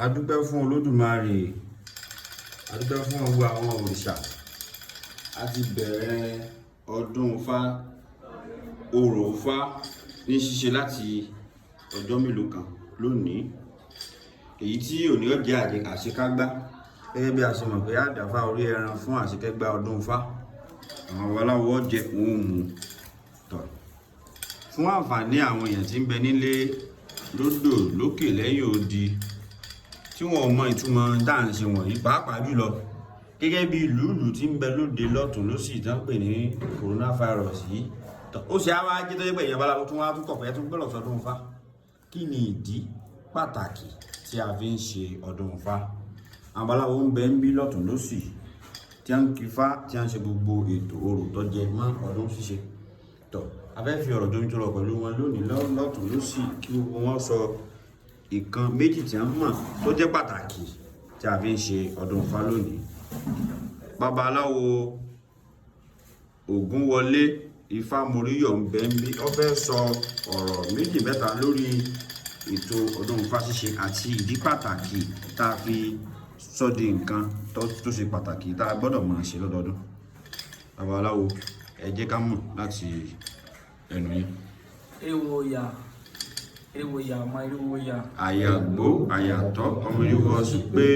A dúpẹ́ fún Olódùmarè, a dúpẹ́ fún gbogbo àwọn òrìṣà. A ti bẹ̀rẹ̀ ọdún Ifá, orò Ifá ní ṣíṣe láti ọjọ́ mélòó kan lónìí, èyí tí òní ó jẹ́ àṣekágbá. Gẹ́gẹ́ bí a ṣe mọ̀ pé a dáfá orí ẹran fún àṣekágbá ọdún Ifá, àwọn babaláwo ó jẹ wọn ó mu tọ̀. Fún àǹfààní àwọn èèyàn tí ń bẹ nílé lódò lókè lẹ́yìn odi tí wọn ò mọ ìtumọ̀ tá à ń ṣe wọ̀nyí, pàápàá jùlọ gẹ́gẹ́ bí ìlúùlù tí ń bẹ lóde lọ́tún lósì tí wọ́n pè ní coronavirus yìí, ó ṣe á wá jẹ́ tó jẹ́ pé èèyàn babaláwo tún wá tún kọ̀pẹ́ tún gbọ́dọ̀ sọdún Ifá. Kí ni ìdí pàtàkì tí a fi ń ṣe ọdún Ifá? Àwọn babaláwo ń bẹ ń bí lọ́tún lósì tí a ń kí Ifá, tí a ń ṣe gbogbo ètò orò tó jẹ mọ́ ọdún ṣíṣe. Tọ́ a fẹ́ fi ọ̀rọ̀ jomi toro pẹ̀lú wọn lónìí lọ́tún lósì, kí gbogbo wọn sọ ìkan méjì tí a mọ̀ tó jẹ́ pàtàkì tí a fi ń ṣe ọdún Ifá lónìí. Babaláwo Ògúnwọlé Ifámoríyọ̀ ń bẹ ń bí, ó fẹ́ sọ ọ̀rọ̀ méjì mẹ́ta lórí ètò ọdún Ifá ṣíṣe àti ìdí pàtàkì tá a fi sọ di nǹkan tó ṣe pàtàkì tá a gbọ́dọ̀ máa ṣe lọ́dọọdún. Babaláwo, ẹ jẹ́ ká mọ̀ láti ẹnu yín. Eriwo ya, eriwo ya, ọmọ eriwo ya. Àyàgbó àyàtọ̀ ọmọ eriwo ọsùn pé.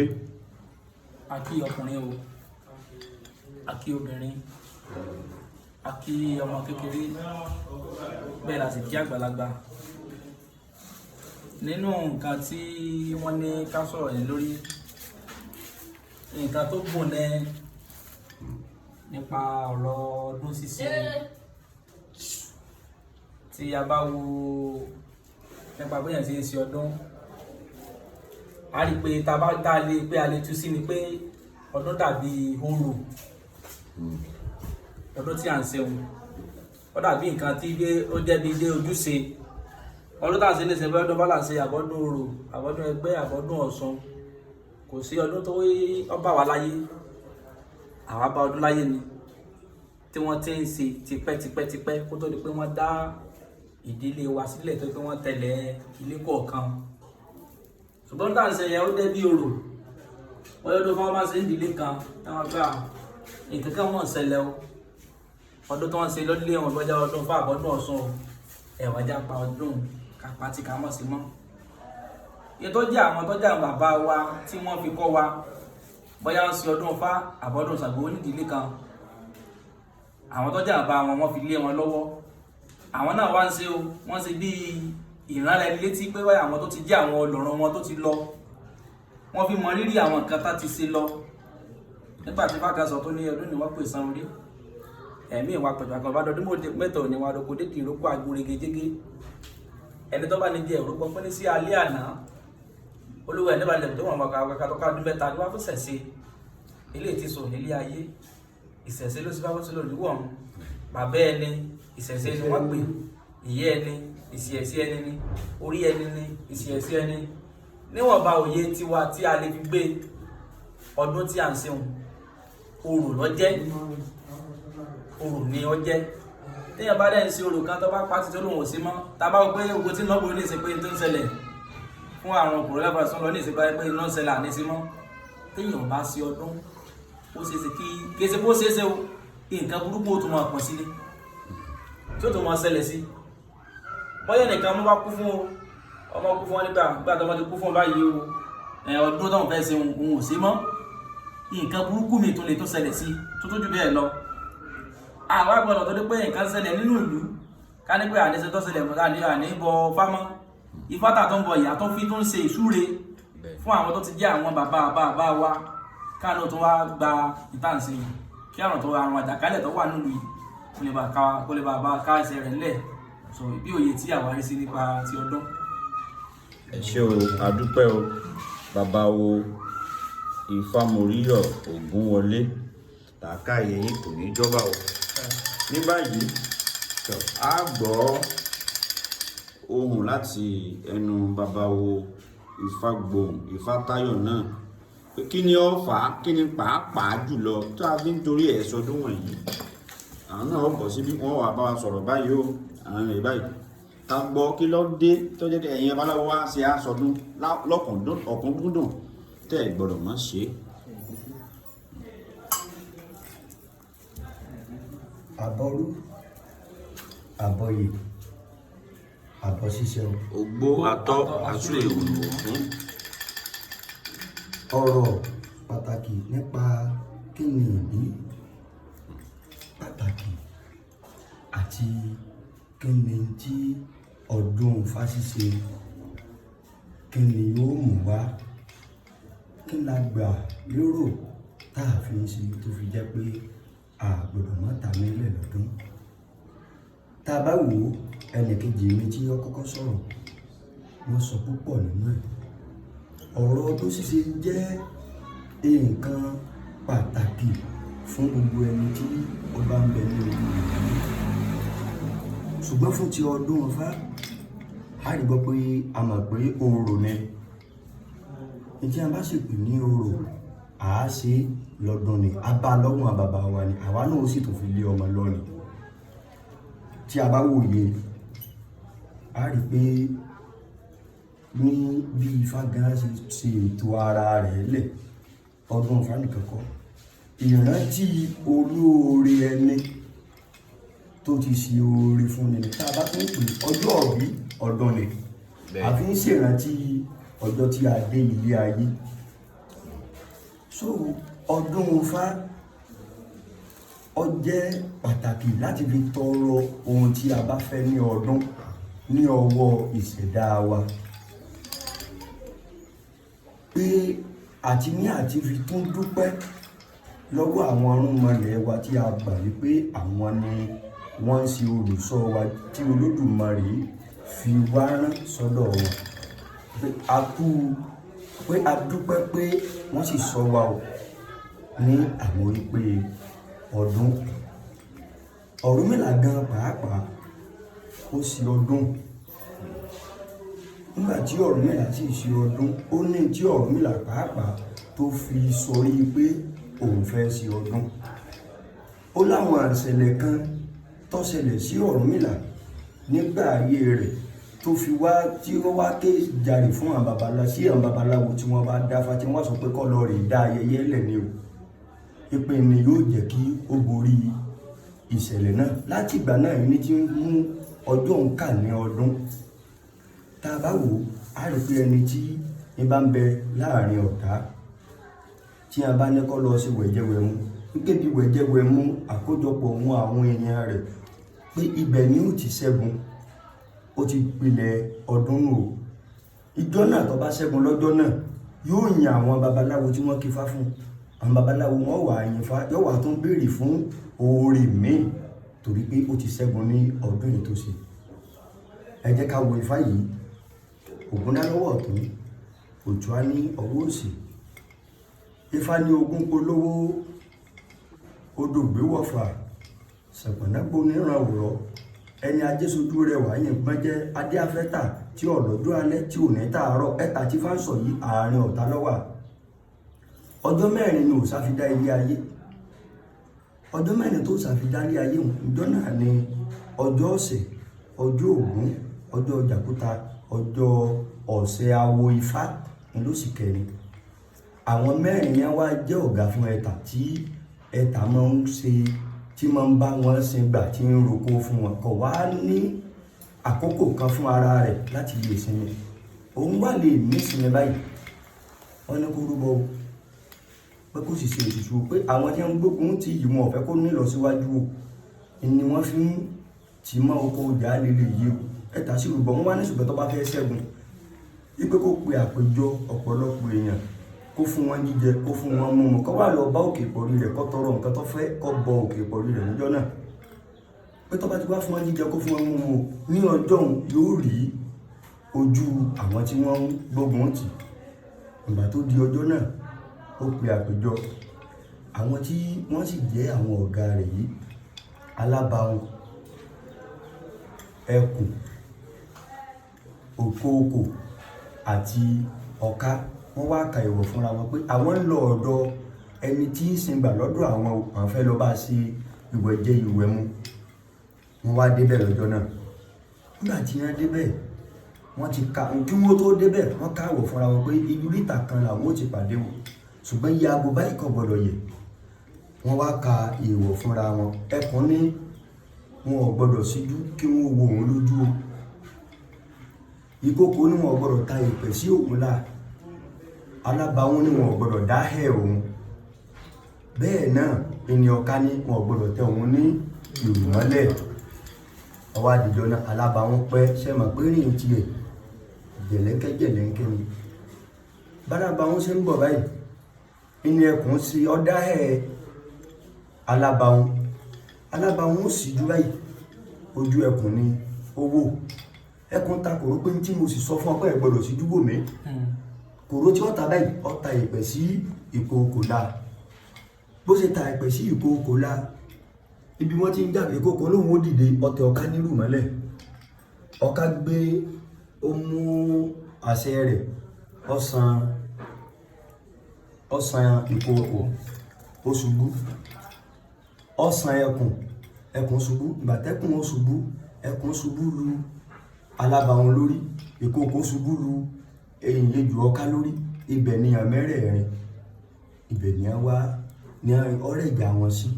A kí ọkùnrin o, a kí obìnrin, a kí ọmọ kékeré, bẹ́ẹ̀ la sì kí àgbàlagbà. Nínú nǹkan tí wọ́n ní ká sọ̀rọ̀ yẹn lórí, nǹkan tó gùn ní nípa ọ̀rọ̀ ọdún ṣíṣe. Tí a bá wo nípa bóyá ṣe ń ṣe ọdún, a rí pé tá bá tá lè pé a lè tú sí ni pé ọdún dàbí orò. Ọdún tí à ń ṣe òun, ó dàbí nǹkan tí ó jẹ́ bí dé ojúṣe. Ọdún tá à ń ṣe ní ìsìn, bóyá ọdún bá là ń ṣe, àbọ̀dún orò, àbọ̀dún ẹgbẹ́, àbọ̀dún Ọ̀ṣun, kò sí ọdún tó ó bá wa láyé. Àwa bá ọdún láyé ni tí wọ́n ti ń ṣe tipẹ́ tipẹ́ tipẹ́ kó tó di pé wọ́n dá ìdílé wa sílẹ̀, tó pé wọ́n tẹ̀lé ilé kọ̀ọ̀kan. Ṣùgbọ́n tá à ń ṣe yẹn, ó dẹ́ bí orò. Wọ́n yọdún fún wọn bá ṣe ń ìdílé kan táwọn gbà nǹkan kan wọ́n ṣẹlẹ̀ o. Ọdún tó wọ́n ṣe lọ́dílé wọn bọ́jà ọdún fún àbọ̀dún Ọ̀ṣun o, ẹ̀wọ̀n ajá pa ọdún kápá tí ká mọ̀ sí mọ́. Iye tó jẹ́ àwọn tó jẹ́ àwọn bàbá wa tí wọ́n fi kọ́ wa, bóyá ń ṣe ọdún Ifá àbọ̀dún Ṣàngó onídìílé kan, àwọn tó jẹ́ bàbá wọn, wọ́n fi lé wọn lọ́wọ́. Àwọn náà wá ń ṣe o, wọ́n ṣe bí ìránlẹ̀ létí pé báyà àwọn tó ti jẹ́ àwọn ọlọ́run wọn tó ti lọ, wọ́n fi mọ rírì àwọn nǹkan tá ti ṣe lọ. Nígbà tí Fákàsọ tó ní ọdún ni wọ́n pè san orí ẹ̀mí ìwà pẹ̀lú àkànbá dọdún mẹ́tọ̀ ní wàá roko dédì ìrókò agbóregejégé. Ẹni tó bá ní jẹ òrùkọ pín ní sí alẹ́ àná, olúwa ẹ̀ nígbà tó wọn kàkà tó ká ọdún mẹ́ta ní wàá fún ṣẹ̀ṣe ilé tí sọ nílé ayé. Ìṣẹ̀ṣe ló sì bá fún lórí wọ̀n. Bàbá ẹni ìṣẹ̀ṣe ni wọ́n pè, ìyá ẹni ìṣẹ̀ṣe ẹni ni, orí ẹni ni ìṣẹ̀ṣe ẹni. Níwọ̀nba òye tiwa tí a lè fi gbé ọdún tí à ń ṣeun, orò ló jẹ́, orò ni ó jẹ́. Téèyàn bá dẹ̀ ń ṣe orò kan tó bá pàtì tó lòun ò sí mọ́, tá a bá wọ pé ogun tí ń lọ́gbọ̀n ní ìsìn pé tó ń ṣẹlẹ̀ fún àrùn coronavirus ń lọ ní ìsìn pé iná ń ṣẹlẹ̀ àní sí mọ́. Téèyàn bá ṣe ọdún, ó ṣeé ṣe kí kéṣe bó ṣeé ṣe o, nǹkan burúkú ó tún máa pọ̀ sí ni tí ó tún máa ṣẹlẹ̀ sí. Bóyá nìkan mo bá kú fún o, ọmọ kú fún ọ nígbà nígbà tó ọmọ ti kú fún ọ báyìí o, ọdún tóun fẹ́ ṣe òun ò sí mọ́, nǹkan burúkú mi tó lè tó ṣẹlẹ̀ sí tó tó jù bẹ́ẹ̀ lọ. Àwa gbọ́dọ̀ tó dé pé nǹkan ṣẹlẹ̀ nínú ìlú, ká ní pé àníṣe tó ṣẹlẹ̀ mọ́ ní àní bọ fámọ́ ifá tà tó ń bọ ìyá tó fi tó ń ṣe ìsúre fún àwọn tó ti jẹ́ àwọn bàbá bàbá wa, káàánú tó wá gba ìtànṣe yìí, kí àrùn tó àrùn àjàkálẹ̀ tó wà nílùú yìí kó lè bá ká, kó lè bá bá ká ẹsẹ̀ rẹ̀ ńlẹ̀. So bí òye tí àwa rí sí nípa ti ọdún. Ẹ ṣé o, a dúpẹ́ o, bàbá wo Ifámoríyọ̀ Ògúnwọlé. Làákàyè yín kò ní jọba o. Ní báyìí, a gbọ́ ohùn láti ẹnu bàbá wo Ifágbohùn Ifátáyọ̀ náà pé kí ni ó fà á, kí ni pàápàá jùlọ tó a fi ń torí ẹ̀ sọdún wọ̀nyí. Àwọn náà bọ̀ síbí, wọ́n wà bá wa sọ̀rọ̀ báyìí o, àwọn rè báyìí. Ká gbọ́ kí ló dé tó jẹ́ pé ẹ̀yin babaláwo wá ṣe aṣọdún lọ́kùnkúndùn tẹ́ ẹ̀ gbọ́dọ̀ má ṣe é. Àbọrú, àbọyè, àbọ̀ ṣíṣe o. Ogbó atọ́ àsúrè òrò fún. Ọ̀rọ̀ pàtàkì nípa kí ni ìdí pàtàkì àti kí ni tí ọdún Ifá ṣíṣe, kí ni yóò mú wá, kí la gbà lérò tá a fi ń ṣe tó fi jẹ́ pé a gbọ́dọ̀ má ta mílẹ̀ lọ́dún. Tá a bá wò ó, ẹnìkejì mi tí ó kọ́kọ́ sọ̀rọ̀, wọ́n sọ púpọ̀ nínú ẹ̀. Ọ̀rọ̀ ọdún ṣíṣe jẹ́ nǹkan pàtàkì fún gbogbo ẹni tí ó bá ń bẹ ní orí ilẹ̀ ayé. Ṣùgbọ́n fún ti ọdún Ifá, a rí gbọ́ pé a mọ̀ pé orò ni. Ní tí a bá sì pè ní orò, à á ṣe lọ́dún ni, a bá lọ́wọ́ àwọn bàbá wa ni, àwa náà ó sì tún fi lé ọmọ lọ ni. Tí a bá wòye, a rí pé ní bí Ifá gan ṣe ṣe ètò ara rẹ̀ lẹ̀, ọdún Ifá nìkan kọ́. Ìrántí olóore ẹni tó ti ṣe oore fún ni. Tá a bá tún pè ọjọ́ ìbí ọdún ni. A fi ń ṣèrántí ọjọ́ tí a dé ilé ayé. So ọdún Ifá ó jẹ́ pàtàkì láti fi tọrọ ohun tí a bá fẹ́ ní ọdún ní ọwọ́ ìṣẹ̀dá wa. Pé àti ní àti fi tún dúpẹ́ lọ́wọ́ àwọn irúnmọlẹ̀ wa tí a gbà wípé àwọn ni wọ́n ń ṣe olùṣọ́ wa tí Olódùmarè fi wá rán sọ́dọ̀ wọn. Pé a kú, pé a dúpẹ́ pé wọ́n sì ṣọ́ wa o ní àwọn ìpè ọdún. Ọ̀rúnmìlà gan pàápàá ó ṣe ọdún. Nígbà tí Ọ̀rúnmìlà sì ṣe ọdún, ó ní tí Ọ̀rúnmìlà pàápàá tó fi sọrí pé òun fẹ́ ṣe ọdún. Ó láwọn àṣẹlẹ̀ kan tó ṣẹlẹ̀ sí Ọ̀rúnmìlà nígbà ayé rẹ̀ tó fi wá tí ó wá ké jàre fún àwọn babaláwo, sí àwọn babaláwo tí wọ́n bá dáfá tí wọ́n sọ pé kó lọ rè dá ayẹyẹ lẹ̀ ni o. Ìpè ni yóò jẹ́ kí ó borí ìṣẹ̀lẹ̀ náà. Láti ìgbà náà ní tí ń mú ọjọ́ ń kà ní ọdún. Tá a bá wò ó, a rí pé ẹni tí ń bá ń bẹ láàrin ọ̀tá tí a bá ní kó lọ sí wẹ̀jẹwẹ̀mu, wípé bí wẹ̀jẹwẹ̀mu àkójọpọ̀ ohun àwọn èèyàn rẹ̀ pé ibẹ̀ ni ó ti ṣẹ́gun, ó ti pilẹ̀ ọdún nù o. Ìjọ náà tó bá ṣẹ́gun lọ́jọ́ náà yóò yan àwọn babaláwo tí wọ́n kífá fún. Àwọn babaláwo wọn wà yìn fá, yóò wà tún béèrè fún oore míì torí pé ó ti ṣẹ́gun ní ọdún yìí tó ṣe. Ẹ jẹ́ ká wo Ifá yìí. Ògúndá lọ́wọ́ ọ̀tún, Òtúá ní ọwọ́ òsì. Ifá ní ogún polówó, odò gbéwọ̀fà, ṣẹ̀pọ̀nà gbóníran òrọ̀, ẹni ajé sojú rẹ̀ wá yìn gbọ́n jẹ́ adé afẹ́tà tí ọ̀lọ́jọ́ alẹ́ tí ò ní tàárọ̀ ẹ̀ta tí fá ń sọ yìí àárín ọ̀tá lọ́wà. Ọjọ́ mẹ́rin ni òòṣà fi dá ilé ayé. Ọjọ́ mẹ́rin tó òòṣà fi dá ilé ayé òun, ọjọ́ náà ni ọjọ́ ọ̀sẹ̀, ọjọ́ Ògún, ọjọ́ Jàkúta, ọjọ́ ọ̀sẹ̀ awo Ifá ni ló sì kẹrin. Àwọn mẹ́rin yẹn wá jẹ́ ọ̀gá fún ẹ̀tà tí ẹ̀tà máa ń ṣe, tí máa ń bá wọn sin gbà tí ń roko fún wọn. Kò wá ní àkókò kan fún ara rẹ̀ láti lè sinmi. Òun wà lè ní sinmi báyìí. Wọ́n ní kó rúbọ o, pé kó sì ṣe ètùtù pé àwọn tí ń gbógun ti yìí wọn ò fẹ́ kó ní lọ síwájú o. Ni wọ́n fi ń tì mọ́ oko ọjà líle yìí o. Ẹ̀tà sì rúbọ, wọ́n wá ní ṣùgbọ́n tó bá fẹ́ ṣẹ́gun, wípé kó pe àpéjọ ọ̀pọ̀lọpọ̀ èèyàn, kó fún wọn jíjẹ, kó fún wọn mímu, kó wá lọ bá òkè ìpọ̀rí rẹ̀, kó tọrọ nǹkan tó fẹ́, kó bọ òkè ìpọ̀rí rẹ̀ níjọ́ náà. Pé tó bá ti wá fún wọn jíjẹ, kó fún wọn mímu o, ní ọjọ́ òun yóò rí ojú àwọn tí wọ́n ń gbógun tì. Ìgbà tó di ọjọ́ náà, ó pe àpéjọ. Àwọn tí wọ́n sì jẹ́ àwọn ọ̀gá rẹ̀ yìí, alábàhùn, ẹkùn, òkookò àti ọká, wọ́n wá ka ìwọ̀ fúnra wọn pé àwọn ń lọ ọ̀dọ̀ ẹni tí ń sin gbà lọ́dọ̀ àwọn, àwọn fẹ́ lọ bá ṣe ìwẹ̀jẹ ìwẹ̀mu. Wọ́n wá débẹ̀ lọ́jọ́ náà. Nígbà tí wọ́n débẹ̀, wọ́n ti ka kí wọ́n tó débẹ̀, wọ́n káwọ̀ fúnra wọn pé ibi oríta kan làwọn ó ti pàdé wọn, ṣùgbọ́n iye aago báyìí kò gbọ́dọ̀ yẹ̀. Wọ́n wá ka èèwọ̀ fúnra wọn. Ẹkùn ní wọn ò gbọ́dọ̀ síjú kí wọ́n wo òun lójú o. Ìkòkò ní wọn ò gbọ́dọ̀ ta ìpè sí òun la. Alábàáwọn ní wọn ò gbọ́dọ̀ dá ẹ̀ òun. Bẹ́ẹ̀ náà ènìyàn ọ̀ka ní wọn ò gbọ́dọ̀ tẹ òun ní ìrù mọ́lẹ̀. Ọwọ́ àdìjọ náà alábàáwọn pẹ́ ṣe mọ̀ pé rìn tiẹ̀ jẹ̀lẹ́ńkẹ́ jẹ̀lẹ́ńkẹ́ ni. Bálábàáwọn ṣe ń bọ̀ báyìí, ìní ẹkùn sí ọ̀dá ẹ̀ alábàáwọn. Alábàáwọn ó sì jú báyìí, ojú ẹkùn ni ó wò. Ẹkùn ta kòró pé tí mo sì sọ fún ọ pé ẹ gbọ́dọ̀ síjú wò mí. Kòró tí ó ta báyìí, ó ta ìpẹ́ sí ìkookò la. Bó ṣe ta ìpẹ́ sí ìkookò la, ibi wọ́n ti ń jà, ìkookò lóhùn ó dìde, ọ̀tẹ̀ ọ̀ká nílùú mọ́lẹ̀. Ọ̀ká gbé, ó mú àṣẹ rẹ̀, ọ̀sán ìkookò, ó ṣubú. Ọ̀sán ẹkùn, ẹkùn ṣubú. Ìgbà tẹ́kùn ó ṣubú, ẹkùn ṣubú lu alábàáwọn lórí, ìkookò ṣubú lu ẹ̀yìn ejò ọ̀ká lórí. Ibẹ̀ ni àwọn mẹ́rẹ̀ẹ̀rin, ibẹ̀ ni wọ́n wá ní ọ̀rẹ́ ìjà wọn sí.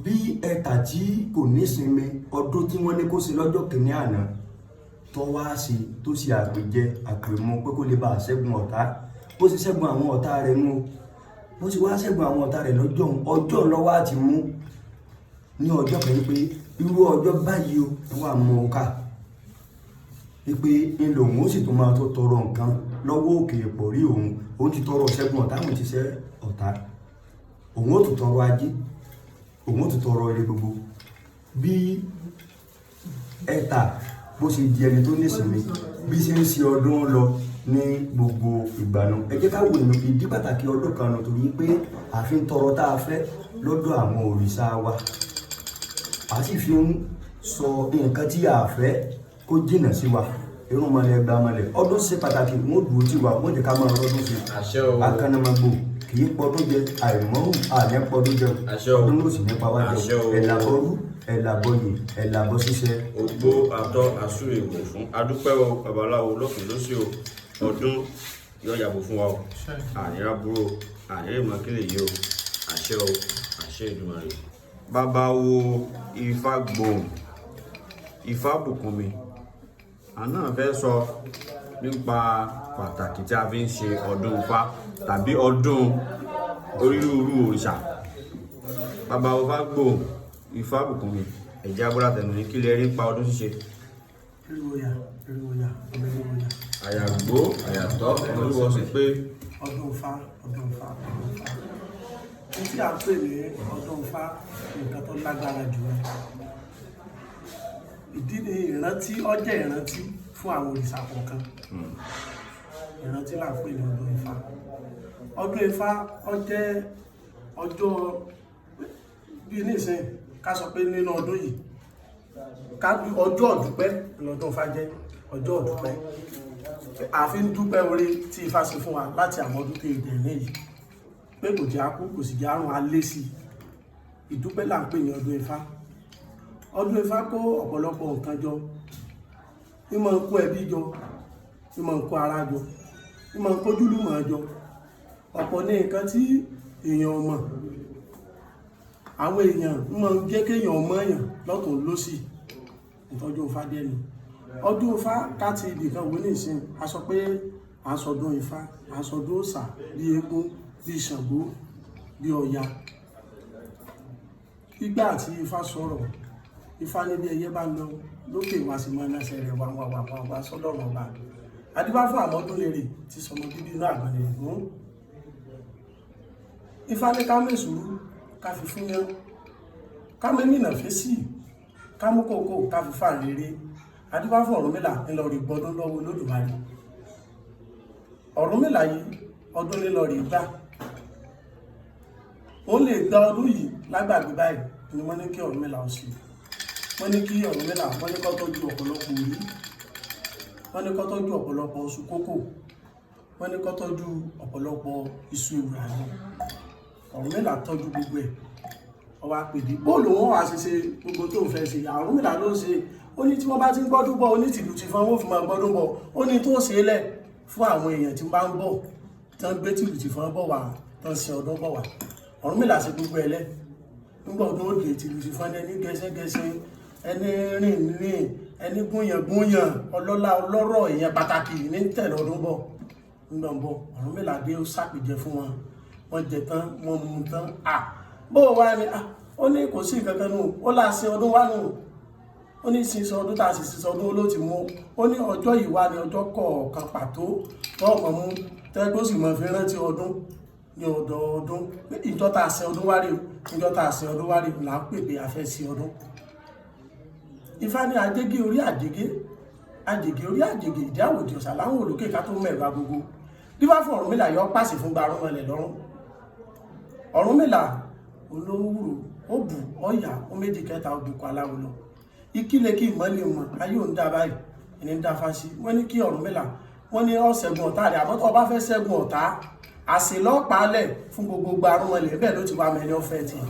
Bí ẹ̀tà tí kò nísinmi ọdún tí wọ́n ní kó ṣe lọ́jọ́ kìíní àná tó wá ṣe, tó ṣe àpèjẹ àpèmọ pé kó lè bá a ṣẹ́gun ọ̀tá. Bó ṣe ṣẹ́gun àwọn ọ̀tá rẹ̀ nú, bó ṣe wá ṣẹ́gun àwọn ọ̀tá rẹ̀ lọ́jọ́ ọjọ́ lọ́wọ́ àti mú ní ọjọ́ kan pé irú ọjọ́ báyìí o wà mú un ká wípé ń lòun ó sì tún máa tó tọrọ nǹkan lọ́wọ́ òkè pọ̀ rí òun. Òun ti tọrọ ṣẹ́gun ọ̀tá, òun ti ṣẹ́ ọ̀tá, òun ó tún tọrọ ajé, òun ó tún tọrọ ire gbogbo. Bí ẹ̀tà bó ṣe di ẹni tó nísinmi, bí ṣe ń ṣe ọdún lọ ní gbogbo ìgbà náà. Ẹ jẹ́ ká wò nínú ìdí pàtàkì ọdún kan nù, torí pé àfi ń tọrọ tá a fẹ́ lọ́dọ̀ àwọn òrìṣà wa, a sì fi ń sọ nǹkan tí a fẹ́ kó jìnnà sí wa. Irun mọlẹ gba mọlẹ, ọdún ṣe pàtàkì. Wọn ò dúró tì wá, wọn jẹ́ ká máa rọdún sí. Àṣẹ o. Akànnàmọ́gbò kì í pọdún jẹ, àìmọ́hù àní pọdún jẹ. Àṣẹ o. Ọdún ló sì nípa wá jẹ. Àṣẹ o. Ẹ̀làbọ̀rú, ẹ̀làbọ̀yè, ẹ̀làbọ̀ ṣíṣẹ. Ogbó atọ́ àsúre wò fún adúpẹ́ o, babaláwo lọ́tún lósì o. Ọdún yóò yàgò fún wa o, ànírà búrò, ànírà ìmọ̀kílẹ̀ yìí o. Àṣẹ o, àṣẹ Èdùmàrè. Bàbá wo Ifágbohùn, Ifábùkúnmi, àná fẹ́ sọ nípa pàtàkì tí a fi ń ṣe ọdún Ifá tàbí ọdún onírúurú òrìṣà. Bàbá wo Ifágbohùn, Ifábùkúnmi, ẹ̀jẹ̀ abúlé àtẹnu ní kílẹ̀ rí pa ọdún ṣíṣe. Eriwoya, eriwoya, ọmọ eriwoya. Àyàgbó àyàtọ̀ olúwọ sí pé Ọdún Ifá, ọdún Ifá, ọdún Ifá. Ní tí a ń pè ní ọdún Ifá, nǹkan tó lágbára jù lọ. Ìdí ni ìrántí, ó jẹ́ ìrántí fún àwọn òrìṣà kọ̀ọ̀kan. Ìrántí là ń pè ní ọdún Ifá. Ọdún Ifá ó jẹ́ ọjọ́ bí nísìnyí ká sọ pé nínú ọdún yìí, ká ọjọ́ ọ̀dúpẹ́ lọ́dún Ifá jẹ́ ọjọ́ ọ̀dúpẹ́. A fi ń dúpẹ́ oore tí Ifá ṣe fún wa láti àwọn ọdún tó ìdẹ̀ ní yìí pé kò jẹ́ akú, kò sì jẹ́ àrùn alé sí i. Ìdúpẹ́ là ń pè ní ọdún Ifá. Ọdún Ifá kó ọ̀pọ̀lọpọ̀ nǹkan jọ. Í máa ń kó ẹbí jọ, í máa ń kó ara jọ, í máa ń kó ojúlùmọ̀ jọ. Ọ̀pọ̀ ní nǹkan tí èèyàn mọ̀, àwọn èèyàn ń máa ń jẹ́ kéèyàn mọ̀ èèyàn lọ́tùn lósì. Ìtọ́jú Ifá dé ni ọdún Ifá. Ká ti ibì kan wò ní ìsìn, a sọ pé à ń sọdún Ifá, à ń sọdún òòṣà bíi eégún, bíi Ṣàngó, bíi Ọya. Ìgbà tí Ifá sọ̀rọ̀, Ifá ní bí ẹyẹ bá lọ lókè wá sí máa náṣẹ rẹ̀ wá wá wá wá wá sọ́dọ̀rọ̀ ọba. Adíbá fún àmọ́dún lèrè tí sọmọ bíbí inú àgbọn lè gún. Ifá ní ká mẹ́sùrú ká fi fún yán, ká mẹ́mìnà fésì, ká mú kókó ká fi fà rere. Adíbá fún Ọ̀rúnmìlà ńlọrọ̀ gbọdún lọ́wọ́ Olódùmarè. Ọ̀rúnmìlà yìí ọdún ńlọrọ̀ gbà. Ó lè gba ọdún yìí lágbàgbé báyìí ni wọ́n ní kí Ọ̀rúnmìlà ó ṣe. Wọ́n ní kí Ọ̀rúnmìlà, wọ́n ní kó tọ́jú ọ̀pọ̀lọpọ̀ orí, wọ́n ní kó tọ́jú ọ̀pọ̀lọpọ̀ oṣù kókò, wọ́n ní kó tọ́jú ọ̀pọ̀lọpọ̀ iṣu ewùrà náà. Ọ̀rúnmìlà tọ́jú gbogbo ẹ̀. Ọwọ́ àpèdè bóòlù wọn wá ṣe ṣe gbogbo tó ń fẹ́ ṣe. Ọ̀rúnmìlà ló ṣe Ó ní tí wọ́n bá ti ń gbọ́dún bọ̀, ó ní tìlù ti fọn wọ́n fi máa gbọ́dún bọ̀. Ó ní tó ṣe é lẹ̀ fún àwọn èèyàn tí wọ́n bá ń bọ̀, tán gbé tìlù ti fọn bọ̀ wá, tán sin ọdún bọ̀ wá. Ọ̀rúnmìlà ṣe gbogbo ẹ̀ lẹ̀. Nígbà ọdún òde, tìlù ti fọn, ẹni gẹṣẹgẹṣẹ, ẹni rìn rìn, ẹni gúnyàn gúnyàn, ọlọ́lá ọlọ́rọ̀, èèyàn pàtàkì ní tẹ̀lé ọdún bọ̀. Nígbà ń bọ̀, Ọ̀rúnmìlà dé, ó ṣàpèjẹ fún wọn, wọ́n jẹ tán, wọ́n mu tán. À bó o wá ni ó ní kò sí nǹkan kan nù, ó là ṣe ọdún wá nù. Ó ní sísọ ọdún tá a sì sísọ ọdún ló ti mú. Ó ní ọjọ́ yìí wá ní ọjọ́ kọ̀ọ̀kan pàtó tọ́ọ̀kan mú tẹ́gbó sì mọ̀ fi rántí ọdún ní ọdọọdún, pé ìjọ tá a ṣe ọdún wá rí o, ìjọ tá a ṣe ọdún wá rí o là ń pè pé a fẹ́ ṣe ọdún. Ifá ní ajégé orí àjégé, àjègé orí àjègé, ìdí àwòdì ọ̀sà láwọn olókè ká tó mẹ́ẹ̀bá gbogbo. Dífá fún Ọ̀rúnmìlà yọ pàṣẹ fún gbarún mọ́lẹ̀ lọ́rùn. Ọ̀rúnmìlà olówúro, ó bù ọ̀yà ó méjì kẹta òbùkún aláwo lọ. Ìkílẹ̀ kí ìmọ̀lẹ̀ mọ̀ ayé òun dá báyìí, ẹni ń dá fásí. Wọ́n ní kí Ọ̀rúnmìlà, wọ́n ní ó ṣẹ́gun ọ̀tá rẹ̀, àmọ́ tó o bá fẹ́ ṣẹ́gun ọ̀tá, àṣelọ́pàá lẹ̀ fún gbogbo gbarún mọ́lẹ̀ bẹ́ẹ̀ ló ti wá mẹ́ni ọ̀fẹ́ tiẹ̀.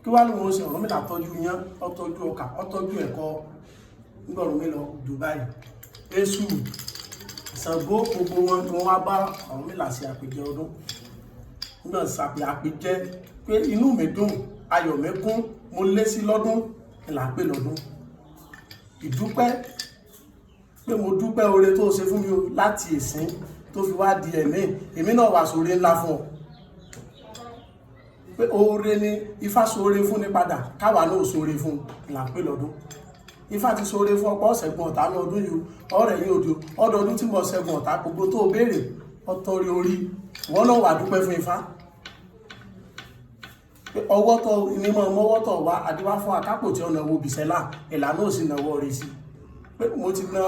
Kí wá lóun ó ṣe? Ọ̀rúnmìlà tọ́jú iyán, ó tọ́jú ọkà, ó tọ́jú ẹ̀kọ. Nígbà Ọ̀rúnmìlà Dubai, Èṣù, Ṣàngó, gbogbo wọn ni wọ́n wá bá Ọ̀rúnmìlà ṣe àpèjẹ ọdún. Nígbà ṣàpè àpèjẹ pé inú mi dùn, ayọ̀ mi kún, mo lé sí lọ́dún ni là ń pè lọ́dún. Ìdúpẹ́ pé mo dúpẹ́ oore tó ṣe fún mi o láti ìsín tó fi wá di ẹ̀mí èmi náà wà sóore ńlá fún ọ, pé oore ni Ifá sóore fún ni padà, káwa náà sóore fún là ń pè lọ́dún. Ifá ti sóore fún ọ̀pọ̀, ṣẹ́gun ọ̀tá ní ọdún yìí, ọ̀rẹ́ yìí òde ọdọọdún tí mo ṣẹ́gun ọ̀tá, gbogbo tó o béèrè ọtọrí orí wọn náà wà dúpẹ́ fún Ifá pé ọwọ́ tó ní mọ́ mọ́wọ́ tó wá adíwá fún akápò tí ọ̀nà wo bìsẹ́là ìlànà ò sì náwó rẹ̀ sí pé mo ti na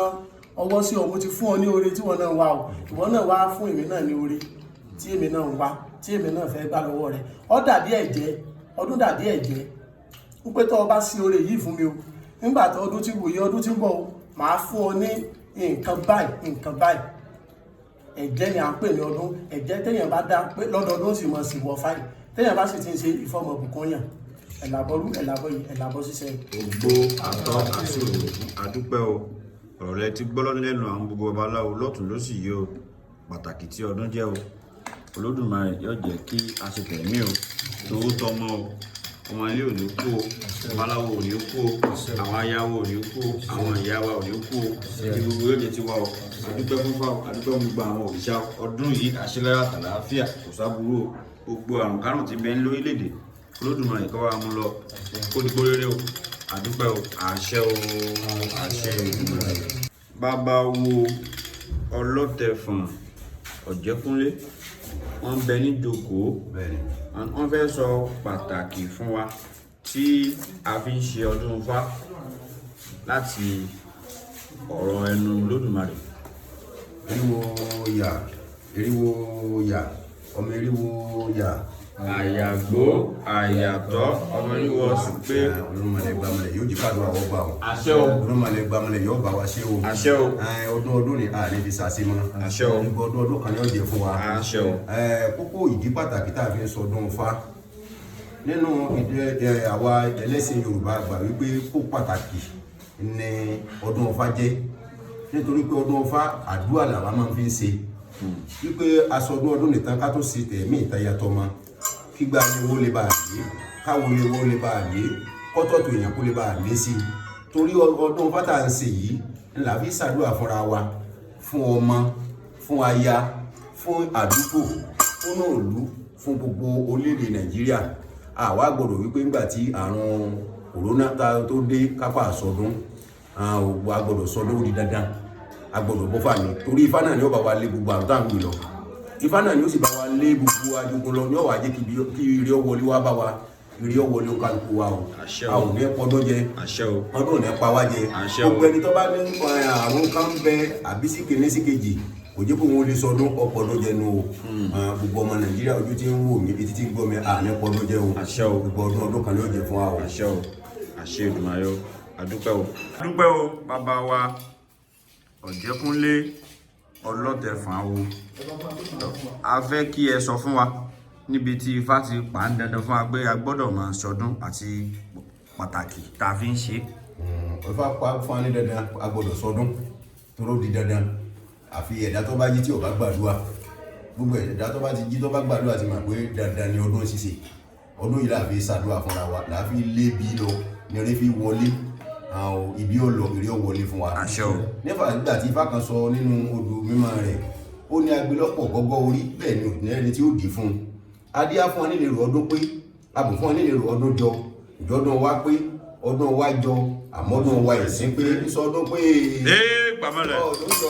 ọwọ́ sí ọ, mo ti fún ọ ní oore tí wọn náà wá o, ìwọ náà wá fún èmi náà ní oore tí èmi náà ń wá, tí èmi náà fẹ́ gbà lọ́wọ́ rẹ̀. Ọ dàbí ẹ̀jẹ̀ ọdún, dàbí ẹ̀jẹ̀ ń pé tọ́ ọ bá sí oore yìí fún mi o, nígbà tó ọdún tí wòye ọdún tí ń bọ̀ o, màá fún ọ ní nǹkan báyìí, nǹkan báyìí. Ẹ̀jẹ̀ ni à ń pè ní ọdún. Ẹ̀jẹ̀ téèyàn bá dá pé lọ́dọọdún sì mọ̀ sí wọ fáì, téèyàn bá sì ti ń ṣe ìfọmọ bùkún yàn, ẹ̀làbọ̀rú, ẹ̀làbọ̀ yìí, ẹ̀làbọ̀ ṣiṣẹ́. Ògbó àtọ àti òògùn, àdúpẹ́ o. Ọ̀rọ̀ rẹ ti gbọ́ lẹ́nu àwọn gbogbo babaláwo lọ́tún lósì yìí o, pàtàkì tí ọdún jẹ́ o. Olódùmarè yóò jẹ́ kí a ṣe tẹ̀mí o, tòótọ́ tọmọ o, ọmọ ilé ò ní kú o, babaláwo ò ní kú o, àwọn ayáwo ò ní kú o, àwọn ìyá wa ò ní kú o, ní gbogbo yóò jẹ́ tiwa o. Àdúpẹ́ fún fáwọn, àdúpẹ́ fún gbogbo àwọn òrìṣà. Ọdún yìí àṣelára tàlàáfíà, kò sábúrú o. Gbogbo àrùn kárùn tí bẹ ń lórílẹ̀‐èdè, Olódùmarè kó wa mú lọ, kó dìgbò rere o. Àdúpẹ́ o, àṣẹ o, àṣẹ Èdùmàrè. Bàbá wo Ọlọ́tẹ̀fọ̀n Ọ̀jẹ̀kúnlé, wọ́n ń bẹ ní jókòó, wọ́n fẹ́ sọ pàtàkì fún wa tí a fi ń ṣe ọdún Ifá láti ọ̀rọ̀ ẹnu Olódùmarè. Eriwo yà, eriwo yà, ọmọ eriwo yà. Àyàgbó àyàtọ̀, ọmọ oníwọ̀ sùn pé. Olúmọlẹ̀ gbàmọlẹ̀ yóò jí káàdùn àwọn ọba o. Àṣẹ o. Olúmọlẹ̀ gbàmọlẹ̀ yóò bá wa ṣe o. Àṣẹ o. Ọdún ọdún ni ààrẹ fi ṣàṣe mọ́. Àṣẹ o. Gbogbo ọdún ọdún kan ni ó jẹ fún wa. Àṣẹ o. Kókó ìdí pàtàkì tá a fi ń sọdún Ifá nínú ìdí àwa ẹlẹ́sìn Yorùbá gbà wípé kó pàtàkì ni ọdún Ifá jẹ́, nítorí pé ọdún Ifá àdúrà làwa máa fi ń ṣe, wípé aṣọdún ọdún nìkan ká tó ṣe tẹ̀mí ìtayàtọ̀ mọ́, kígbà ni owó lè bá a lé, káwo ni owó lè bá a lé, kọ́tọ̀tù èèyàn kó lè bá a lé sí i. Torí ọdún Ifá tá à ń ṣe yìí ńlá fi ṣàdúrà fúnra wa, fún ọmọ, fún aya, fún àdúgbò, fún òlú, fún gbogbo orílẹ̀-èdè Nàìjíríà. Àwa gbọ́dọ̀ wípé ńgbà tí àrùn kòrónà tó dé kápá àsọdún, a gbọ́dọ̀ sọdún, ó di dandan, a gbọ́dọ̀ bọ́fà ni, torí Ifá náà ni ó bá wa lé gbogbo àrùn tá à ń gbé lọ. Ifá náà ni ó sì bá wa lé gbogbo ajogun lọ, ní ó wá jẹ́ kí ire ó wọlé wá bá wa, ire ó wọlé kálukú wa o. Àṣẹ o. A ò ní pọdún jẹ. Àṣẹ o. Ọdún ò ní pa wá jẹ. Àṣẹ o. Gbogbo ẹni tó bá ní àrùn kan bẹ àbí sí kìíní sí kejì kò jẹ́ kó wọn lè sọdún, ọpọdún jẹ nu o. Gbogbo ọmọ Nàìjíríà, ojú tí ń wò mí, etí tí ń gbọ́ mi, à ní pọdún jẹ o. Àṣẹ o. Gbogbo ọdún ọdún kan ni ó jẹ fún wa o. Àṣẹ o, àṣẹ Èdùmàrè o. Àdúpẹ́ o. Àdúpẹ́ o, bàbá wa Ọ̀jẹ̀kúnlé Ọlọ́tẹ̀fọ̀n awo. A fẹ́ kí ẹ sọ fún wa níbi tí Ifá ti pa ń dandan fún wa pé a gbọ́dọ̀ máa ṣọdún àti pàtàkì tá a fi ń ṣe. Ifá pa fún wa ní dandan, a gbọ́dọ̀ sọdún, toró di dandan. Àfi ẹ̀dá tó bá jí tí ò bá gbàdúrà. Gbogbo ẹ̀dá tó bá ti jí tó bá gbàdúrà ti mọ̀ pé dandan ni ọdún ṣíṣe. Ọdún yìí là fi ṣàdúrà fúnra wa, là fi lé bí lọ ní eré fi wọlé. Àwọn ibi ò lọ, èrè ò wọlé fún wa. Àṣẹ o. Nífà nígbà tí ifá kan sọ nínú odù mímọ́ rẹ̀, ó ní agbélọ́pọ̀ gọ́gọ́ orí, bẹ́ẹ̀ ni òní ẹni tí ó dì í fún un. Adíá fún ọ nílé rò ọdún pé abù fún ọ nílé rò ọdún jọ, ìjọdún wa pé ọdún wa jọ, àmọ́dún wa ìsín pé sọdún pé. Ee, pàmọ́lẹ̀. Ọdún jọ,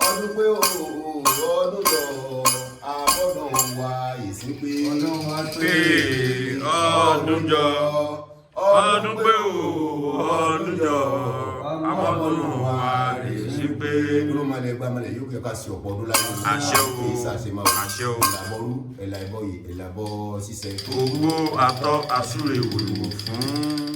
ọdún pé ooo, ọdún jọ, àmọ́dún wa ìsín pé. Ọdún wa pé ọdún jọ, ọdún pé o, ọdún jọ, àmọ́dún wa ìsín pé. Olómalẹ̀ gbàmalẹ̀ yóò kẹ́ ká sí ọ̀pọ̀ ọdún láyé. Àṣẹ o. Kì í ṣàṣe máa wò. Àṣẹ o. Ẹ̀làbọ̀rú, ẹ̀là ìbọ̀yè, ẹ̀làbọ̀ ṣíṣẹ. Ogbó atọ́ asúre ìwòrìwò fún.